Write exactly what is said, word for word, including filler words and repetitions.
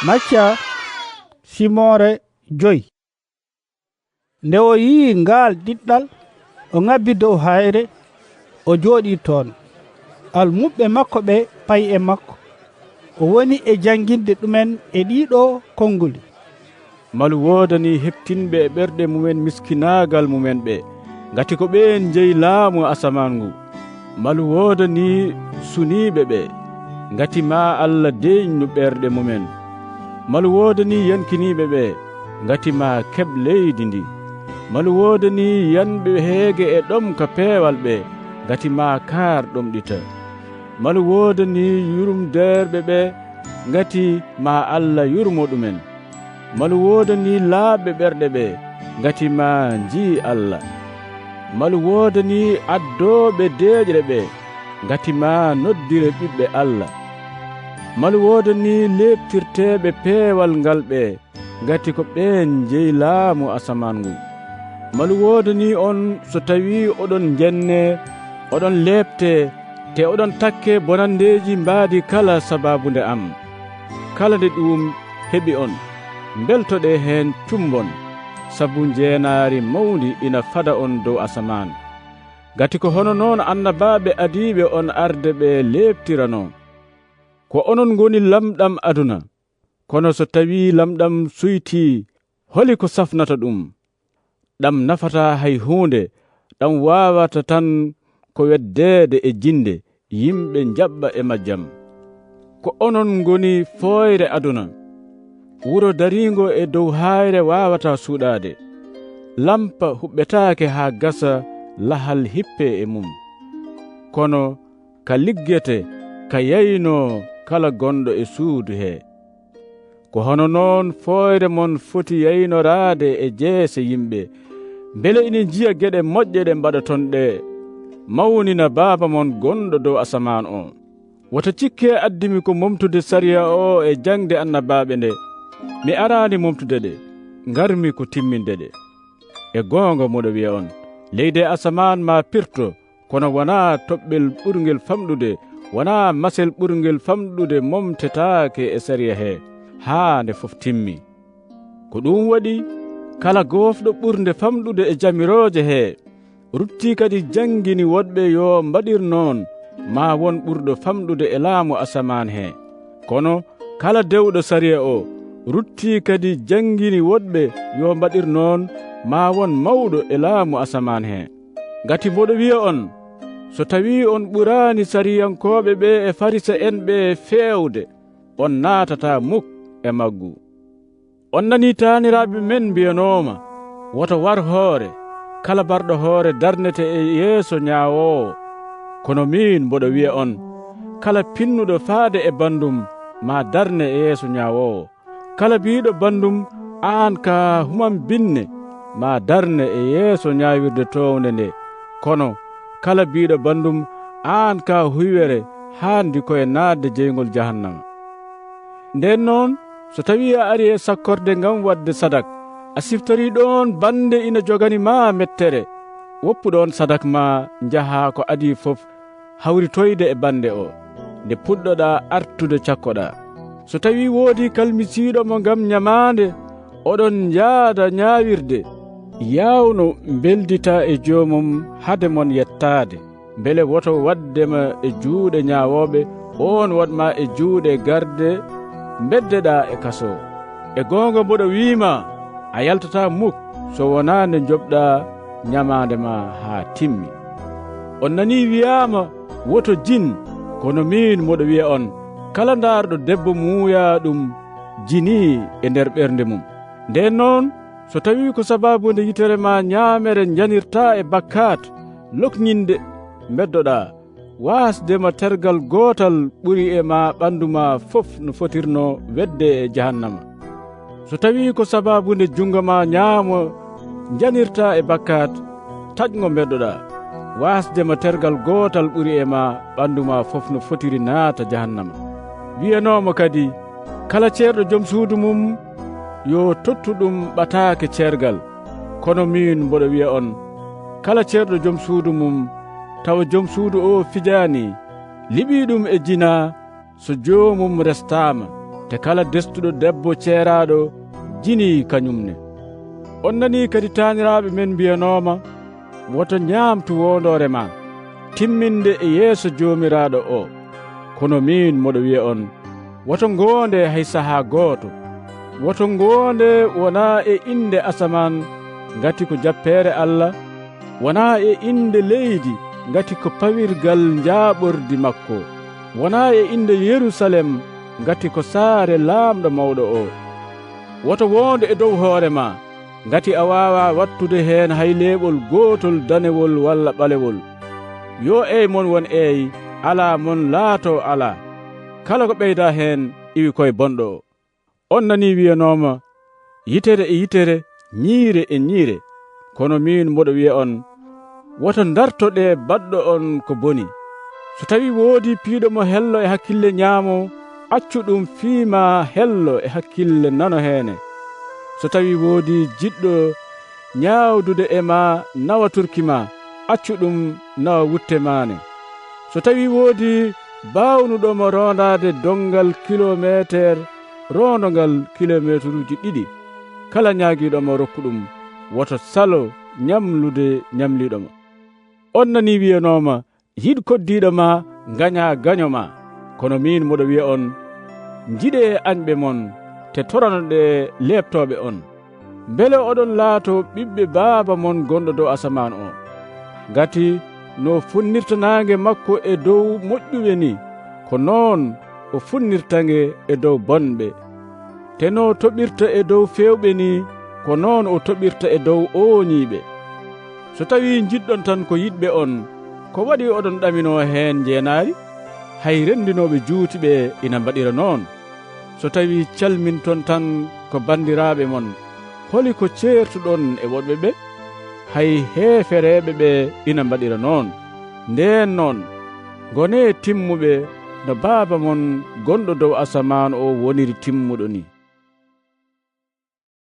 Macca simoore joy. Nde o yi'i ngaal ɗiɗɗal, o ŋabbi dow hayre, o jooɗii toon. Almuɓɓe makko ɓe payi e makko. O woni e jannginde ɗumen e ɗiiɗo konnguli. Malu woodanii heɓtinɓe e ɓerɗe mumen miskinaagal mumen ɓe, ngati ko ɓeen njeyi laamu asamaan ngu. Malu woodanii suniiɓe ɓe, ngati maa Alla deeƴnu ɓerɗe mumen. Malu woodanii yankiniiɓe ɓe, ngati maa keɓ leydi ndi. Malu woodanii yanɓe heege e ɗom ka peewal ɓe, ngati maa kaar ɗomɗita. Malu woodanii yurumdeerɓe ɓe, ngati maa Alla yurmo ɗumen. Malu woodanii laaɓɓe ɓerɗe ɓe, ngati maa njii Alla. Malu woodanii addooɓe deeƴre ɓe, ngati maa noddire ɓiɓɓe Alla. Malu woodanii leeptirteeɓe peewal ngal ɓe, ngati ko ɓeen njeyi laamu asamaan ngu. Malu woodanii on so tawii oɗon njennee, oɗon leeptee, te oɗon takkee bonanndeeji mbaadi kala sabaabu nde am. Kala nde ɗuum heɓi on, mbeltoɗee heen cumbon, sabu njeenaari mawndi ina fada on dow asamaan. Ngati ko hono noon annabaaɓe adiiɓe on arde ɓe leeptiranoo. Ko onon ngoni lamɗam aduna. Kono so tawii lamɗam suytii, holi ko safnata ɗum? Ɗam nafataa hay huunde, ɗam waawata tan ko weddeede e jinnde, yimɓe njaɓɓa e majjam. Ko onon ngoni fooyre aduna. Wuro dariingo e dow haayre waawataa suuɗaade. Lampa huɓɓetaake haa gasa lahal hippee e mum. Kono ka liggete, ka yaynoo kala gonɗo e suudu hee. Ko hono noon fooyre mon foti yaynoraade e jeese yimɓe, mbele ina njiya geɗe moƴƴe ɗe mbaɗoton ɗe, mawnina Baaba mon gonɗo dow asamaan o. Wota cikke addimi ko momtude sariya o e jaŋde annabaaɓe nde. Mi araani momtude ɗe, ngarmi ko timminde ɗe. E goonga mboɗo wiya on, leydi e asamaan maa pirto, kono wonaa toɓɓel ɓurngel famɗude, wonaa masel ɓurngel famɗude momtetaake e sariya he, haa nde fof timmi. Ko ɗum waɗi, kala goofɗo ɓurnde famɗude e jamirooje he, ruttii kadi janngini woɗɓe yo mbaɗir noon, maa won ɓurɗo famɗude e laamu asamaan he. Kono kala dewɗo sariya o, ruttii kadi janngini woɗɓe yo mbaɗir noon, maa won mawɗo e laamu asamaan he. Ngati mboɗo wiya on, so tawii on ɓuraani sariyankooɓe ɓe e Farisa'en ɓe feewde, on naatataa muk e maggu. On nanii taaniraaɓe men mbiyanooma, woto war hoore, kala barɗo hoore darnete e yeeso ñaawoowo. Kono miin mboɗo wiya on, kala pinnuɗo faade e banndum maa darne e yeeso ñaawoowo. Kala biiɗo banndum, aan ka humam binne, maa darne e yeeso ñaawirde toownde nde. Kono kala biiɗo banndum, aan ka huywere, haandi ko e naatde jeyngol jahannama. Ndeen noon, so tawii a ari e sakkorde ngam waɗde sadak, a siftorii ɗoon bannde ina jogani ma mettere, woppu ɗoon sadak ma, njahaa ko adii fof, hawritoyde e bannde o, nde puɗɗoɗaa artude cakkoɗaa. So tawii woodii kalmisiiɗo mo ngam ñamaande, oɗon njaada ñaawirde, yaawno mbelditaa e joomum hade mon yettaade, mbele woto waɗde ma e juuɗe ñaawooɓe, oon waɗ ma e juuɗe garde mbeddeɗaa e kasoo. E goonga mboɗo wiima, a yaltataa muk so wonaa nde njoɓɗaa ñamaande ma haa timmi. On nanii wiyaama, woto jin, kono miin mboɗo wiya on, kala ndaarɗo debbo muuyaa ɗum jinii e nder ɓernde mum. Ndeen noon, so tawii ko sabaabu nde yitere ma ñaamere njanirtaa e bakkaat, lokñinde mbeddoɗaa, waasde ma tergal gootal ɓuri e ma ɓanndu ma fof no fotirnoo wedde e jahannama. So tawii ko sabaabu nde junngo ma ñaamo njanirtaa e bakkaat, taƴngo mbeddoɗaa, waasde ma tergal gootal ɓuri e ma ɓanndu ma fof no fotiri naata jahannama. Wiyanooma kadi, kala ceerɗo jom suudu mum, yo tottu ɗum ɓataake ceergal. Kono miin mboɗo wiya on, kala ceerɗo jom suudu mum, tawa jom suudu o fijaani, liɓii ɗum e jinaa, so joomum restaama, E kala destuɗo debbo ceeraaɗo jinii kañum ne. On nanii kadi taaniraaɓe men mbiyanooma, "Woto ñaamtu woondoore ma, timminde e yeeso Joomiraaɗo o." Kono miin moɗo wiya on, woto ngoonde hay sahaa gooto. Woto ngoonde wonaa e innde asamaan, ngati ko jappeere Alla, wonaa e innde leydi, ngati ko pawirgal njaaɓordi makko, wonaa e innde Yerusalem, ngati ko saare Laamɗo mawɗo o. Woto woonde e dow hoore ma, ngati a waawaa wattude heen hay leeɓol gootol danewol walla ɓalewol. Yo eey mon won eey, alaa mon laatoo alaa. Kala ko ɓeydaa heen iwi koye bonɗo o. On nanii wiyanooma, "Yitere e yitere, ñiire e ñiire." Kono miin moɗo wiya on, woto ndartoɗee baɗɗo on ko boni. So tawii woodii piiɗo mo hello e hakkille ñaamo, accu ɗum fii maa hello e hakkille nano heene. So tawii woodii jiɗɗo ñaawdude e maa nawa turki maa, accu ɗum nawa wutte maa ne. So tawii woodii baawnuɗo mo roondaade donngal kilomeeter, roondo ngal kilomeeteruuji ɗiɗi. Kala ñaagiiɗo mo rokku ɗum, woto salo ñamlude ñamliiɗo mo. On nanii wiyanooma, "Yiɗ koddiiɗo ma, ngañaa gaño ma." Kono miin moɗo wiya on, njiɗee añɓe mon, te toranoɗee leeptooɓe on. Mbele oɗon laatoo ɓiɓɓe Baaba mon gonɗo dow asamaan o. Ngati no funnirta naange makko e dow moƴƴuɓe ni, ko noon o funnirta nge e dow bonɓe. Te no toɓirta e dow feewɓe ni, ko noon o toɓirta e dow ooñiiɓe. So tawii njiɗɗon tan ko yiɗɓe on, ko waɗi oɗon ɗaminoo heen njeenaari? Hay renndinooɓe juuti ɓe ina mbaɗira noon. So tawii calminton tan ko banndiraaɓe mon, holi ko ceertuɗon e woɗɓe ɓe? Hay heefereeɓe ɓe ina mbaɗira noon. Ndeen noon, ngonee timmuɓe no Baaba mon gonɗo dow asamaan o woniri timmuɗo ni.